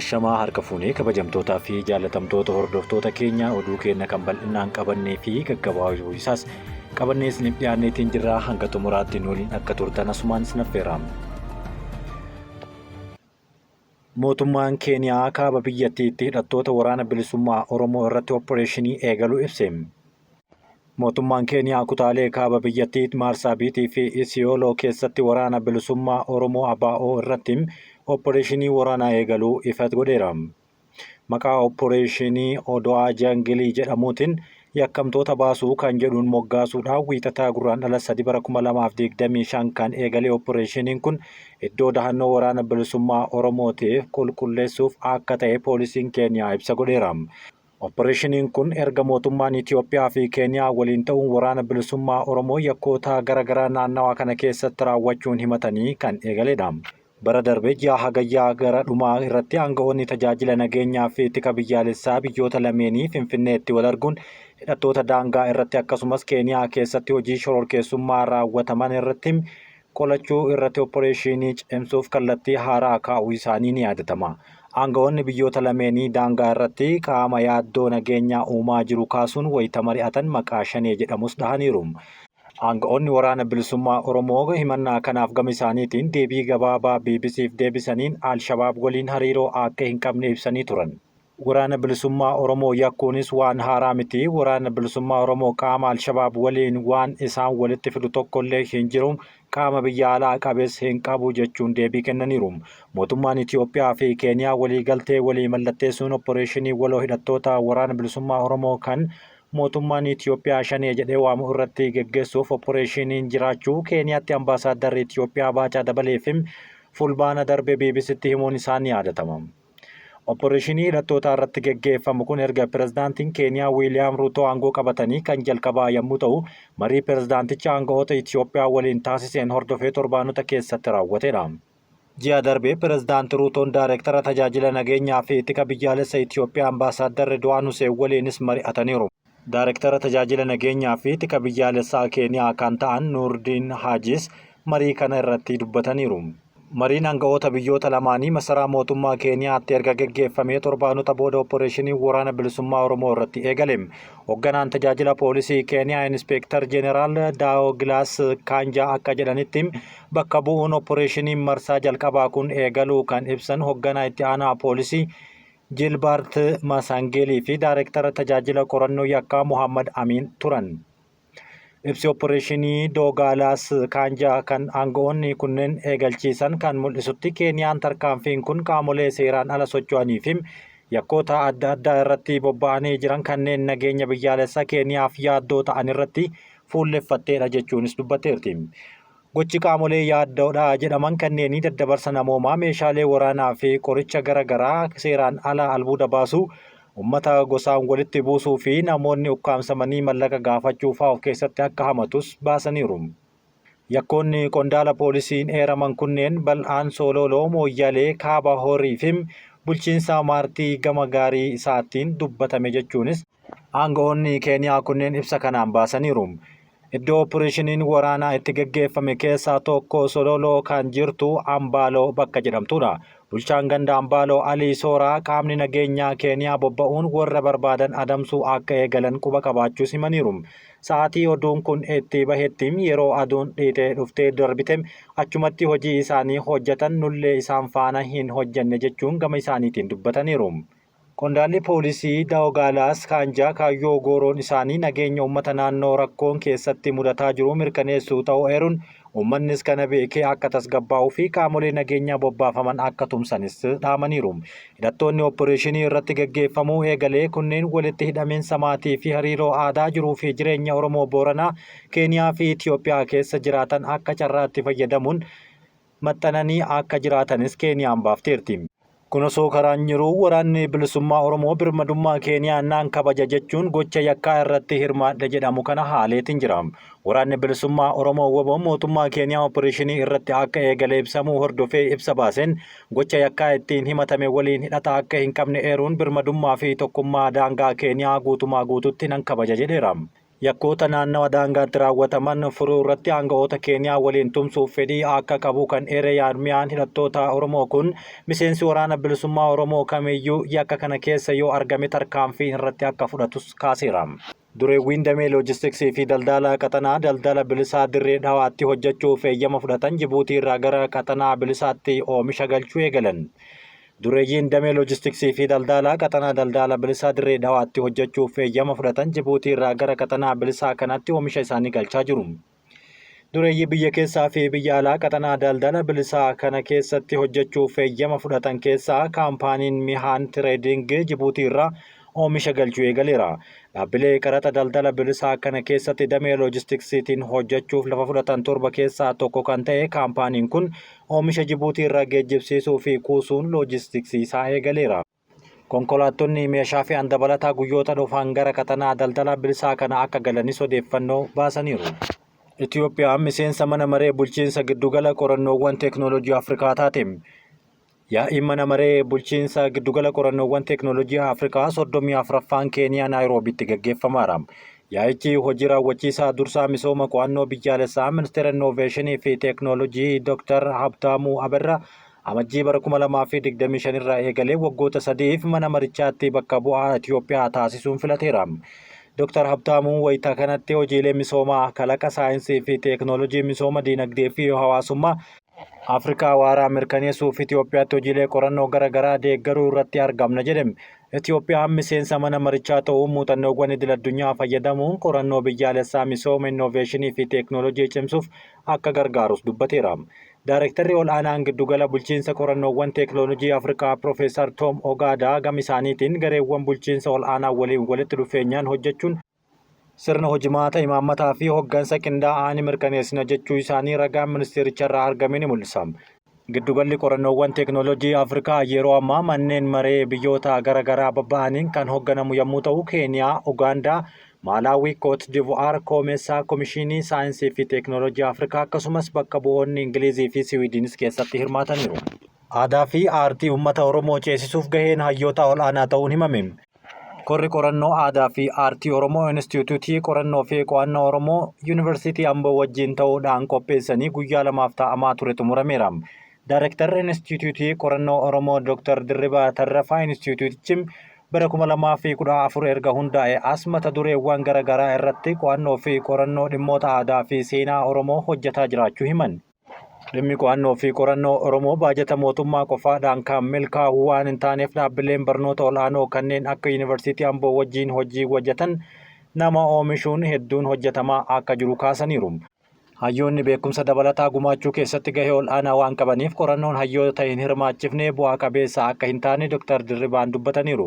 Ashamaa harka fuunee kabajamtootaa fi jaalatamtoota hordoftoota keenya oduu keenya kan bal'inaan qabannee fi gaggabaaboo isaas qabannee isiniif dhiyaanneetiin jirra hanga xumuraatti nu waliin akka turtan asumaan isin affeera. Mootummaan Keeniyaa kaaba biyyattiitti hidhattoota waraana bilisummaa Oromoo irratti opporeeshinii eegaluu ibse. Mootummaan Keeniyaa kutaalee kaaba biyyattii Maarsaabiitii fi Isiyooloo keessatti waraana bilisummaa Oromoo ABO irratti opporeeshinii waraanaa eegaluu ifa godheera. Maqaa opporeeshinii Odo'aa Jangilii jedhamuutiin yakkamtoota baasuu kan jedhuun moggaasuudhaan Wiixataa Gurraandhala 3 bara 2025 kan eegale opporeeshiniin kun iddoo dahannoo waraana bilisummaa Oromootiif qulqulleessuuf akka ta'e poolisiin Keeniyaa ibsa godheera. Opporeeshiniin kun erga mootummaan Itiyoophiyaa fi Keeniyaa waliin ta'uun waraana bilisummaa Oromoo yakkoota gara garaa naannawaa kana keessatti raawwachuun himatanii kan eegaledha. Bara darbe ji'a Hagayyaa gara dhumaa irratti aanga'oonni tajaajila nageenyaa fi tika biyyaalessaa biyyoota lameenii Finfinneetti wal arguun hidhattoota daangaa irratti akkasumas Keeniyaa keessatti hojii shororkeessummaa raawwataman irratti qolachuu irratti opporeeshinii cimsuuf kallattii haaraa kaa'uu isaanii ni yaadatama. Aanga'oonni biyyoota lameenii daangaa irratti qaama yaaddoo nageenyaa uumaa jiru kaasuun wayita mari'atan maqaa Shanee jedhamus dhahaniiru. Aanga'oonni Waraana Bilisummaa Oromoo himannaa kanaaf gama isaaniitiin deebii gabaabaa BBC'f deebisaniin Al-Shabaab waliin hariiroo akka hin qabne ibsanii turan. Waraana Bilisummaa Oromoo yakkuunis waan haaraa miti. Waraana Bilisummaa Oromoo qaama Al-Shabaab waliin waan isaan walitti fidu tokkollee hin jiru, qaama biyya alaa qabes hin qabu jechuun deebii kennaniiru. Mootummaan Itoophiyaa fi Keeniyaa waliigaltee walii mallatteessuun opporeeshinii waloo hidhattoota Waraana Bilisummaa Oromoo kan mootummaan Itoophiyaa Shanee jedhee waamu irratti geggeessuuf opporeeshiniin jiraachuu Keeniyaatti Ambaasaaddarri Itoophiyaa Baacaa Dabalee fi Fulbaana darbe BBCtti himuun isaa ni yaadatama. Opporeeshinii hidhattootaa irratti geggeeffamu kun erga pirezidaantiin Keeniyaa Wiiliyaam Ruutoo aangoo qabatanii kan jalqabaa yommuu ta'u, marii pirezidaantichi aanga'oota Itiyoophiyaa waliin taasiseen hordofee torbaanota keessatti raawwatedha. Ji'a darbe pirezidaanti Ruutoon Daayirektara Tajaajila Nageenyaa fi Tika Biyyaalessa Itiyoophiyaa Ambaasaaddar Ridwaan Huseen waliinis mari'ataniiru. Daayirektara Tajaajila Nageenyaa fi Tika Biyyaalessaa Keeniyaa kan ta'an Nuurdiin Haajiis marii kana irratti dubbataniiru. Mariin anga'oota biyyoota lamaanii masaraa mootummaa Keeniyaatti erga geggeeffamee torbaanota booda opporeeshiniin Waraana Bilisummaa Oromoo irratti eegale. Hogganaan tajaajila poolisii Keeniyaa Inispeektar Jeneraal Daawgilaas Kaanjaa akka jedhanitti bakka bu'uun opporeeshiniin marsaa jalqabaa kun eegaluu kan ibsan hogganaa itti aanaa poolisii Jilbaart Masaangeelii fi Daarektara Tajaajila Qorannoo Yakkaa Mohaammad Amiin turan. Ibsi Opporeeshinii Doogaalaas Kaanjaa kan aanga'oonni kunneen eegalchiisan kan mul'isutti Keeniyaan tarkaanfiin kun qaamolee seeraan ala socho'anii fi yakkoota adda addaa irratti bobba'anii jiran kanneen nageenya biyyaalessaa Keeniyaaf yaaddoo ta'an irratti fuulleffatteedha jechuunis dubbatteerti. Gochi qaamolee yaaddoodha jedhaman kanneenii daddabarsa namoomaa, meeshaalee waraanaa fi qoricha gara garaa seeraan ala albuuda baasuu, ummata gosaan walitti buusuu fi namoonni ukkaamsamanii mallaqa gaafachuu faa of keessatti akka hamatus baasaniiru. Yakkoonni qondaala poolisiin eeraman kunneen bal'aan Soolooloo, Mooyyalee, Kaaba Horii fi bulchiinsa Maartii gama gaarii isaattiin dubbatame jechuunis Aanga'oonni Keeniyaa kunneen ibsa kanaan baasaniiru. Iddoo oppireeshiniin waraanaa itti geggeeffame keessaa tokko Sololoo kan jirtu Ambaaloo bakka jedhamtuudha. Bulchaan ganda Ambaaloo Alii Sooraa qaamni nageenyaa Keeniyaa bobba'uun warra barbaadan adamsuu akka eegalan quba qabaachuus himaniiru. Sa'aatii oduun kun itti bahetti yeroo aduun dhiitee dhuftee darbite achumatti hojii isaanii hojjetan nullee isaan faana hin hojjenne jechuun gama isaaniitiin dubbataniiru. Qondaalli poolisii Daawgaalaas Kaanjaa kaayyoo gooroon isaanii nageenya uummata naannoo rakkoon keessatti mudataa jiru mirkaneessuu ta'uu eeruun, uummannis kana beekee akka tasgabbaa'uu fi qaamolee nageenyaa bobbaafaman akka tumsanis dhaamaniiru. Hidhattoonni opporeeshinii irratti gaggeeffamuu eegalee kunneen walitti hidhaminsa maatii fi hariiroo aadaa jiruu fi jireenya Oromoo Booranaa Keeniyaa fi Itiyoophiyaa keessa jiraatan akka carraatti fayyadamuun maxxananii akka jiraatanis Keeniyaan baafteerti. Kun osoo karaan jiruu Waraanni Bilisummaa Oromoo birmadummaa Keeniyaa naan kabaja jechuun gocha yakkaa irratti hirmaadhe jedhamu kana haaleetiin jira. Waraanni Bilisummaa Oromoo wbo mootummaa Keeniyaa oppireeshinii irratti akka eegale ibsamuu hordofee ibsa baaseen gocha yakkaa ittiin himatame waliin hidhata akka hin qabne eeruun birmadummaa fi tokkummaa daangaa Keeniyaa guutumaa guututti nan kabaja jedheera. Yakkoota naannawa daangaatti raawwataman furuu irratti aanga'oota Keeniyaa waliin tumsuuf fedhii akka qabu kan eere jaarmiyaan hidhattoota Oromoo kun, miseensi Waraana Bilisummaa Oromoo kamiyyuu yakka kana keessa yoo argame tarkaanfii irratti akka fudhatus kaaseera. Dureewwiin damee loojistiksii fi daldala qaxanaa daldala bilisaa Dirree Dhawaatti hojjechuuf eeyyama fudhatan Jibuutii irraa gara qaxanaa bilisaatti oomisha galchuu eegalan. Dureeyyiin damee loojistiksii fi daldalaa qaxanaa daldala bilisaa Dirree Dhawaatti hojjechuuf eeyyama fudhatan Jibuutii irraa gara qaxanaa bilisaa kanatti oomisha isaanii galchaa jiru. Dureeyyii biyya keessaa fi biyya alaa qaxanaa daldala bilisaa kana keessatti hojjechuuf eeyyama fudhatan keessaa kaampaaniin Mihaan Tireeding Jibuutii irraa oomisha galchuu eegaleera. Dhaabbilee qaraxa daldala bilisaa kana keessatti damee loojistiksiitiin hojjechuuf lafa fudhatan 7 keessaa tokko kan ta'e kaampaaniin kun oomisha Jibuutii irraa geejjibsiisuu fi kuusuun loojistiksii isaa eegaleera. Konkolaattonni meeshaa fe'an dabalataa guyyoota dhufan gara qaxanaa daldala bilisaa kana akka galanis odeeffannoo baasaniiru. Itoophiyaan miseensa mana maree bulchiinsa giddugala qorannoowwan teeknooloojii Afrikaa taate. Yaa'iin mana maree bulchiinsa giddugala qorannoowwan teeknooloojii Afrikaa 34ffaan Keeniyaa Naayiroobiitti gaggeeffamaara. Yaa'ichi hojii raawwachiisaa dursaa misooma qo'annoo biyyaalessaa ministeera innoveeshinii fi teeknooloojii Dr. Habtaamuu Abarraa Amajjii bara 2025 irraa eegalee waggoota sadiif mana marichaatti bakka bu'aa Itoophiyaa taasisuun filateera. Dr. Habtaamuun wayita kanatti hojiilee misoomaa, kalaqa saayinsii fi teeknooloojii misooma diinagdee fi hawaasummaa Afrikaa waaraa mirkaneessuuf Itoophiyaatti hojiilee qorannoo gara garaa deeggaruu irratti argamna jedhe. Itoophiyaan miseensa mana marichaa ta'uun muuxannoowwan idil addunyaa fayyadamuun qorannoo biyyaalessaa misooma innoveeshinii fi teeknooloojii cimsuuf akka gargaarus dubbateera. Daarektarri ol'aanaan giddugala bulchiinsa qorannoowwan teeknooloojii Afrikaa Piroofeesar Toom Ogaadaa gama isaaniitiin gareewwan bulchiinsa ol'aanaa waliin walitti dhufeenyaan hojjechuun sirna hojimaata imaammataa fi hoggansa qindaa'aa ni mirkaneessina jechuu isaanii ragaan ministeericharraa argame ni mul'isa. Giddugalli qorannoowwan teeknooloojii Afrikaa yeroo ammaa manneen maree biyyoota gara garaa babba'aniin kan hogganamu yommuu ta'u, Keeniyaa, Ugaandaa, Maalaawii, Koot Divu'aar, Koomeessaa, Komishinii Saayinsii fi Teeknooloojii Afrikaa akkasumas bakka bu'oonni Ingilizii fi Siwiidinis keessatti hirmaataniiru. Aadaa fi aartii uummata Oromoo ceesisuuf gaheen hayyootaa ol'aanaa ta'uun himame. Korri qorannoo aadaa fi aartii Oromoo Inistiitiyuutii Qorannoo fi Qo'annoo Oromoo Yuunivarsiitii Amboo wajjin ta'uudhaan qopheessanii guyyaa lamaaf taa'amaa ture xumurameera. Daarektarri Inistiitiyuutii Qorannoo Oromoo Dr. Dirribaa Tarrafaa Inistiitiyuutichi bara 2014 erga hundaa'e as mata dureewwan gara garaa irratti qo'annoo fi qorannoo dhimmoota aadaa fi seenaa Oromoo hojjetaa jiraachuu himan. Dhimmi qo'annoo fi qorannoo Oromoo baajata mootummaa qofaadhaan kan milkaa'u waan hin taaneef dhaabbileen barnoota ol'aanoo kanneen akka Yuunivarsiitii Amboo wajjin hojii hojjetan nama oomishuun hedduun hojjetamaa akka jiru kaasaniiru. Hayyoonni beekumsa dabalataa gumaachuu keessatti gahee ol'aanaa waan qabaniif qorannoon hayyoota hin hirmaachifne bu'aa qabeessa akka hin taane Dr. Dirribaan dubbataniiru.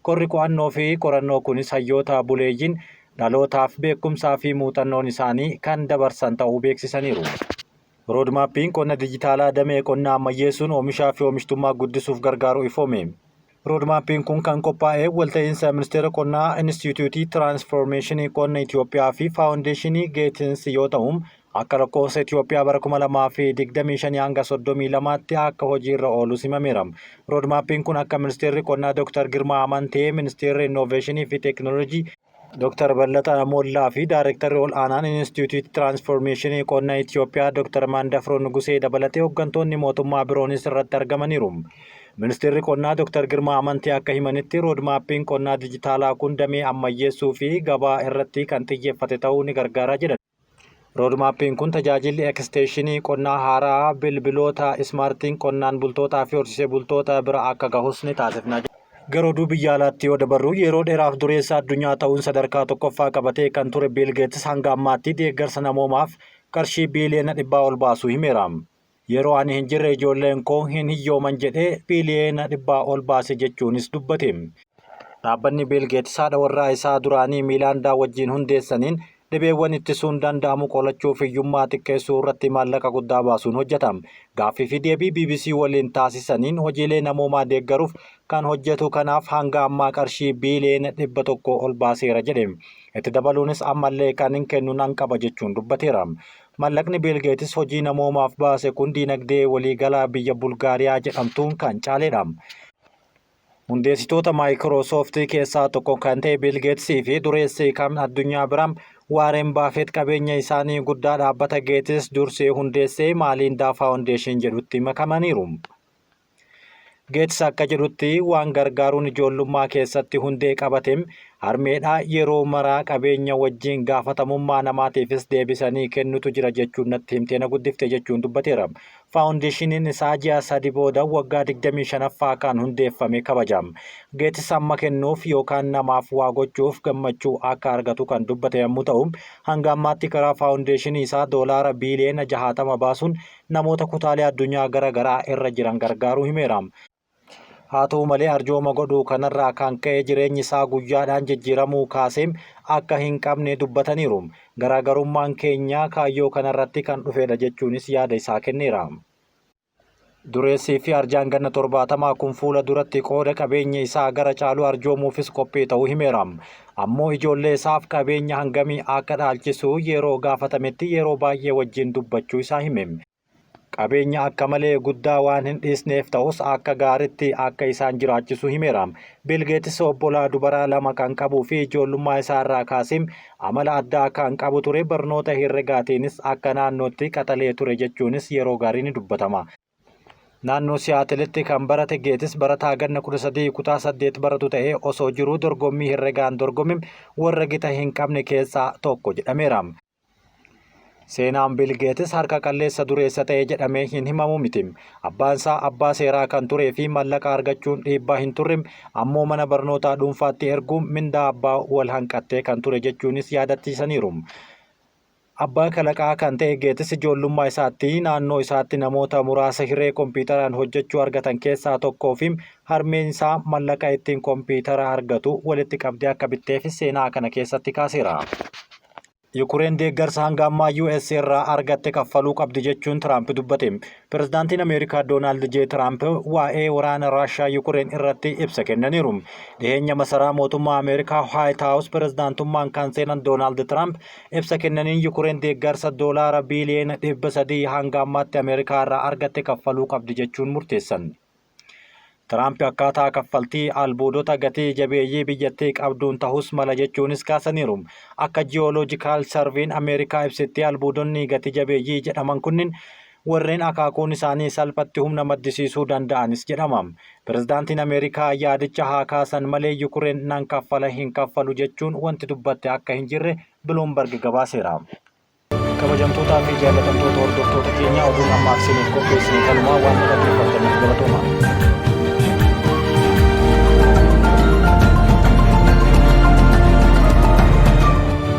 Korri qo'annoo fi qorannoo kunis hayyoota buleeyyiin dhalootaaf beekumsaa fi muuxannoon isaanii kan dabarsan ta'uu beeksisaniiru. Roodmaappiin qonna dijitaalaa damee qonnaa ammayyeessuun oomishaa fi oomishtummaa guddisuuf gargaaru ifoome. Roodmaappiin kun kan qophaa'e walta'iinsa Ministeera Qonnaa, Inistiitiyuutii Tiraansfoormeeshinii Qonna Itoophiyaa fi Faawundeeshinii Geetins yoo ta'u, akka lakkoofsa Itoophiyaa bara 2025 hanga 32tti akka hojiirra oolus himameera. Roodmaappiin kun akka Ministeerri Qonnaa Dr. Girmaa Amantee, Ministeerri Innoveeshinii fi Teekinooloojii Dr. Ballaxaa Mollaa fi Daarektarri Ol'aanaan Inistiitiyuutii Tiraansfoormeeshinii Qonna Itoophiyaa Dr. Maandafroo Nugusee dabalatee hooggantoonni mootummaa biroonis irratti argamaniiru. Ministeerri Qonnaa Dr. Girmaa Amantee akka himanitti roodmaappiin qonnaa dijitaalaa kun damee ammayyeessuu fi gabaa irratti kan xiyyeeffate ta'uu ni gargaara jedhan. Roodmaappiin kun tajaajilli eksteeshinii qonnaa haaraa bilbiloota ismaartiin qonnaan bultootaa fi horsiisee bultoota bira akka gahus ni taasifna. Gara oduu biyya alaatti yoo dabarru yeroo dheeraaf dureessa addunyaa ta'uun sadarkaa tokkoffaa qabatee kan ture Biil Geetis hanga ammaatti deeggarsa namoomaaf qarshii biiliyoona dhibbaa ol baasuu himeera. Yeroo ani hin jirre ijoolleen koo hin hiyyooman jedhee biiliyoona dhibbaa ol baase jechuunis dubbate. Dhaabbanni Biil Geetis haadha warraa isaa duraanii Miilaandaa wajjin hundeessaniin dhibeewwan ittisuun danda'amu qolachuuf hiyyummaa xiqqeessuu irratti maallaqa guddaa baasuun hojjeta. Gaaffii fi deebii BBC waliin taasisaniin hojiilee namoomaa deeggaruuf kan hojjetu kanaaf hanga ammaa qarshii biiliyoona 100 ol baaseera jedhe. Itti dabaluunis ammallee kan hin kennu nan qaba jechuun dubbateera. Mallaqni Biil Geetis hojii namoomaaf baase kun diinagdee waliigalaa biyya Bulgaariyaa jedhamtuun kan caaledha. Hundeessitoota Maayikiroosooftii keessaa tokko kan ta'e Biil Geetsii fi dureessi kan addunyaa biraa Waareen Baafet qabeenya isaanii guddaa dhaabbata Geetis dursee hundeessee Maaliindaa Faawundeeshin jedhutti makamaniiru. Geetis akka jedhutti waan gargaaruun ijoollummaa keessatti hundee qabate harmeedhaa yeroo maraa qabeenya wajjin gaafatamummaa namaatiifis deebisanii kennutu jira jechuun natti himtee na guddifte jechuun dubbateera. Faawundeeshiniin isaa ji'a 3 booda waggaa 25ffaa kan hundeeffame kabaja. Geetis amma kennuuf yookaan namaaf waa gochuuf gammachuu akka argatu kan dubbate yommuu ta'u, hanga ammaatti karaa faawundeeshinii isaa doolaara biiliyoona 60 baasuun namoota kutaalee addunyaa gara garaa irra jiran gargaaruu himeera. Haa ta'u malee arjooma godhu kanarraa kan ka'e jireenyi isaa guyyaadhaan jijjiiramuu kaasee akka hin qabne dubbataniiru. Garaagarummaan keenya kaayyoo kanarratti kan dhufedha jechuunis yaada isaa kenneera. Dureessii fi arjaan ganna 70 kun fuula duratti qooda qabeenya isaa gara caalu arjoomuufis qophii ta'uu himeera. Ammoo ijoollee isaaf qabeenya hangamii akka dhaalchisu yeroo gaafatametti yeroo baay'ee wajjin dubbachuu isaa hime. Qabeenya akka malee guddaa waan hin dhiisneef ta'us akka gaaritti akka isaan jiraachisu himeera. Biil Geetis obbolaa dubaraa 2 kan qabuu fi ijoollummaa isaa irraa kaasee amala addaa kan qabu ture barnoota herregaatiinis akka naannootti qaxalee ture jechuunis yeroo gaarii ni dubbatama. Naannoo Siyaatilitti kan barate Geetis barataa ganna 13 kutaa 8 baratu ta'ee osoo jiruu dorgommii herregaan dorgome warra gita hin qabne keessaa tokko jedhameera. Seenaan Biil Geetis harka qalleessa dureessa ta'e jedhamee hin himamu miti. Abbaan isaa abbaa seeraa kan turee fi mallaqa argachuun dhiibbaa hin turre ammoo mana barnootaa dhuunfaatti erguun mindaa abbaa wal hanqattee kan ture jechuunis yaadachiisaniiru. Abbaa kalaqaa kan ta'e Geetis ijoollummaa isaatti naannoo isaatti namoota muraasa hiree kompiitaraan hojjechuu argatan keessaa tokkoo fi harmeen isaa mallaqa ittiin kompiitara argatu walitti qabdee akka bitteefis seenaa kana keessatti kaaseera. Yukureen deeggarsa hanga ammaa US irraa argatte kaffaluu qabdi jechuun Tiraamp dubbate. Pirezidaantiin Ameerikaa Doonaald J. Tiraamp waa'ee waraana Raashaa Yukureen irratti ibsa kennaniiru. Dhiheenya masaraa mootummaa Ameerikaa Waayit Haawus pirezidaantummaan kan seenan Doonaald Tiraamp ibsa kennaniin Yukureen deeggarsa doolaara biiliyoona 300 hanga ammaatti Ameerikaa irraa argatte kaffaluu qabdi jechuun murteessan. Tiraamp akkaataa kaffaltii albuudota gatii jabeeyyii biyyattii qabduun tahus mala jechuunis kaasaniiru. Akka Ji'ooloojikaal Sarviin Ameerikaa ibsetti albuudonni gati jabeeyyii jedhaman kunniin warreen akaakuun isaanii salphatti humna maddisiisuu danda'anis jedhama. Pirezidaantiin Ameerikaa yaadicha haa kaasan malee Yukureen nan kaffala hin kaffalu jechuun wanti dubbatte akka hin jirre Biluumbarg gabaaseera. Kabajamtootaa fi jaallatamtoota hordoftoota keenya oduun ammaaf isiniif qopheessine kanumaa waan nu dhaggeeffattaniif galatoomaa.